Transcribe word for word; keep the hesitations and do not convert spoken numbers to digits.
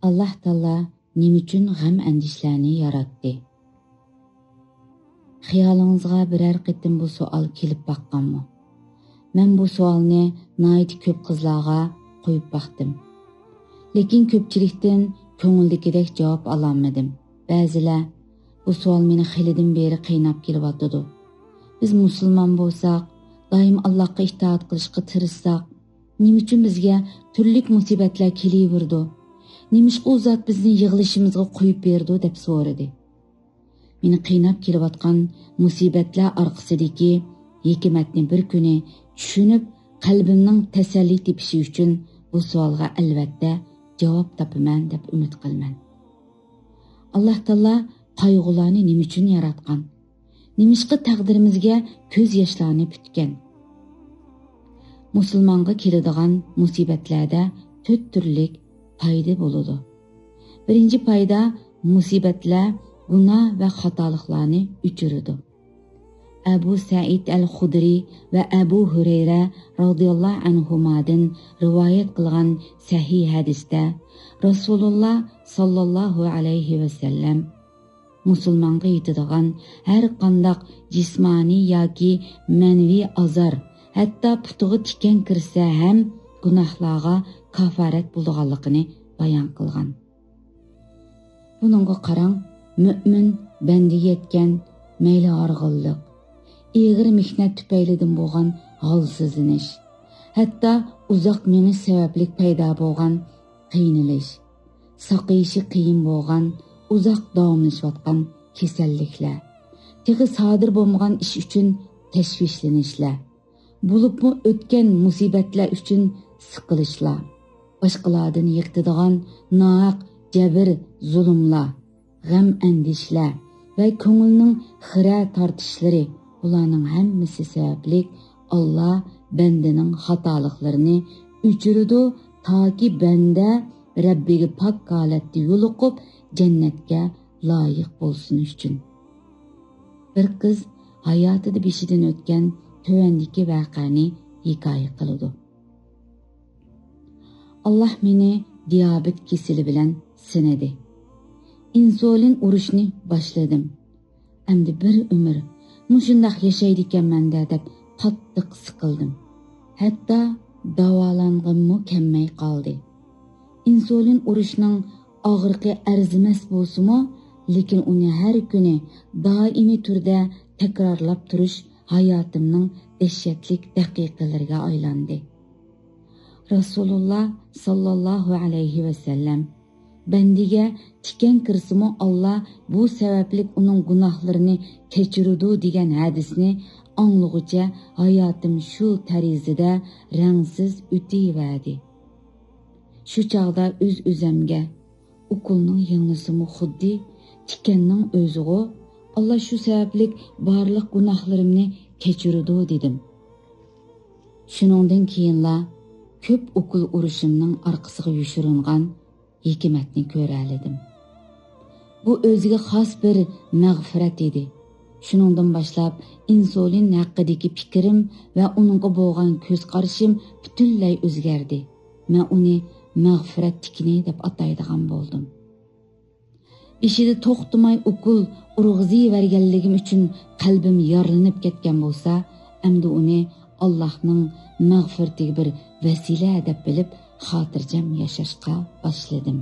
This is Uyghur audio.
ئاللاھ تائالا نېمە ئۈچۈن غەم-ئەندىشىلەرنى ياراتتى؟ خىيالىڭىزغا بىرەر قېتىم بۇ سوئال كېلىپ باققانمۇ؟ مەن بۇ سوئالنى ناھايىتى كۆپ قىزلارغا قويۇپ باقتىم. لېكىن كۆپچىلىكتىن كۆڭۈلدىكىدەك جاۋاب ئالالمىدىم. بەزىلەر، «بۇ سوئال مېنى خېلىدىن بېرى قىيناپ كېلىۋاتىدۇ. بىز مۇسۇلمان بولساق، دائىم ئاللاھقا ئىتائەت قىلىشقا تىرىشساق، نېمە ئۈچۈن بىزگە تۈرلۈك مۇسىبەتلەر كېلىۋېرىدۇ؟ نېمىشقا ئۇ زات بىزنى يىغلىشىمىزغا قويۇپ بېرىدۇ؟» دەپ سورىدى. مېنى قىيناپ كېلىۋاتقان مۇسىبەتلەر ئارقىسىدىكى ھېكمەتنى بىر كۈنى چۈشىنىپ، قەلبىمنىڭ تەسەللى تېپىشى ئۈچۈن بۇ سوئالغا ئەلۋەتتە جاۋاب تاپىمەن دەپ ئۈمىد قىلىمەن. ئاللاھ تائالا قايغۇلارنى نېمە ئۈچۈن ياراتقان؟ نېمىشقا تەقدىرىمىزگە كۆز ياشلارنى پۈتكەن؟ مۇسۇلمانغا كېلىدىغان مۇسىبەتلەردە تۆت تۈرلۈك پايدا بولىدۇ. بىرىنچى پايدا، مۇسىبەتلەر گۇناھ ۋە خاتالىقلارنى ئۆچۈرىدۇ. ئەبۇ سەئىد ئەل خۇدرى ۋە ئەبۇ ھۇرەيرە رازىياللاھۇ ئەنھۇمادىن رىۋايەت قىلغان سەھىھ ھەدىستە، رەسۇلۇللا ساللاللاھۇ ئەلەيھى ۋەسەللەم، مۇسۇلمانغا يېتىدىغان ھەر قانداق جىسمانىي ياكى مەنىۋى ئازار، ھەتتا پۇتىغا تىكەن كىرسە ھەم گۇناھلارغا كاپارەت بولىدىغانلىقىنى بايان قىلغان. بۇنىڭغا قاراڭ، مۆمىن بەندىگە يەتكەن مەيلى ھارغىنلىق، ئېغىر مېھنەت تۈپەيلىدىن بولغان ھالسىزلىنىش، ھەتتا ئۇزاق مېڭىش سەۋەبلىك پەيدا بولغان قىينىلىش، ساقىيىشى قىيىن بولغان، ئۇزاق داۋاملىشىۋاتقان كېسەللىكلەر، تېخى سادىر بولمىغان ئىش ئۈچۈن تەشۋىشلىنىشلەر، بولۇپمۇ ئۆتكەن مۇسىبەتلەر ئۈچۈن سىقىلىشلار، باشقىلاردىن يىغىتىدىغان ناھەق جەبىر-زۇلۇملار، غەم-ئەندىشىلەر ۋە كۆڭۈلنىڭ خىرە تارتىشلىرى، بۇلارنىڭ ھەممىسى سەۋەبلىك ئاللا بەندىنىڭ خاتالىقلىرىنى ئۆچۈرىدۇ، تاكى بەندە رەببىگە پاك ھالەتتە يولۇقۇپ، جەننەتكە لايىق بولسۇن ئۈچۈن. بىر قىز ھاياتىدا بېشىدىن ئۆتكەن تۆۋەندىكى ۋەقەنى ھېكايە قىلىدۇ. ئاللا مېنى دىيابېت كېسىلى بىلەن سىنىدى. ئىنسۇلىن ئۇرۇشنى باشلىدىم. ئەمدى بىر ئۆمۈر مۇشۇنداق ياشايدىكەنمەن-دە دەپ قاتتىق سىقىلدىم. ھەتتا داۋالانغۇممۇ كەلمەي قالدى. ئىنسۇلىن ئۇرۇشنىڭ ئاغرىقى ئەرزىمەس بولسىمۇ، لېكىن ئۇنى ھەر كۈنى دائىمىي تۈردە تەكرارلاپ تۇرۇش ھاياتىمنىڭ دەھشەتلىك دەقىقىلىرىگە ئايلاندى. رەسۇلۇللا ساللاللاھۇ ئەلەيھى ۋەسەللەم، بەندىگە تىكەن كىرسىمۇ، ئاللا بۇ سەۋەبلىك ئۇنىڭ گۇناھلىرىنى كەچۈرىدۇ دېگەن ھەدىسنى ئاڭلىغۇچە ھاياتىم شۇ تەرىزىدە رەڭسىز ئۆتۈۋەردى. شۇ چاغدا ئۆز-ئۆزۈمگە، ئوكۇلنىڭ يىڭنىسىمۇ خۇددى تىكەننىڭ ئۆزىغۇ، ئاللا شۇ سەۋەبلىك بارلىق گۇناھلىرىمنى كەچۈرىدۇ، دېدىم. شۇنىڭدىن كېيىنلا كۆپ ئوكۇل ئۇرۇشۇمنىڭ ئارقىسىغا يوشۇرۇنغان ھېكمەتنى كۆرەلىدىم. بۇ ئۆزىگە خاس بىر مەغپىرەت ئىدى. شۇنىڭدىن باشلاپ ئىنسۇلىن ھەققىدىكى پىكرىم ۋە ئۇنىڭغا بولغان كۆز قارىشىم پۈتۈنلەي ئۆزگەردى. مەن ئۇنى مەغپىرەت تىكىنى دەپ ئاتايدىغان بولدۇم. بېشىدا توختىماي ئوكۇل ئۇرغۇزۇۋەرگەنلىكىم ئۈچۈن قەلبىم يارىلىنىپ كەتكەن بولسا، ئەمدى ئۇنى ئاللاھنىڭ مەغپىرىتىگە بىر ۋەسىلە دەپ بىلىپ، خاتىرجەم ياشاشقا باشلىدىم.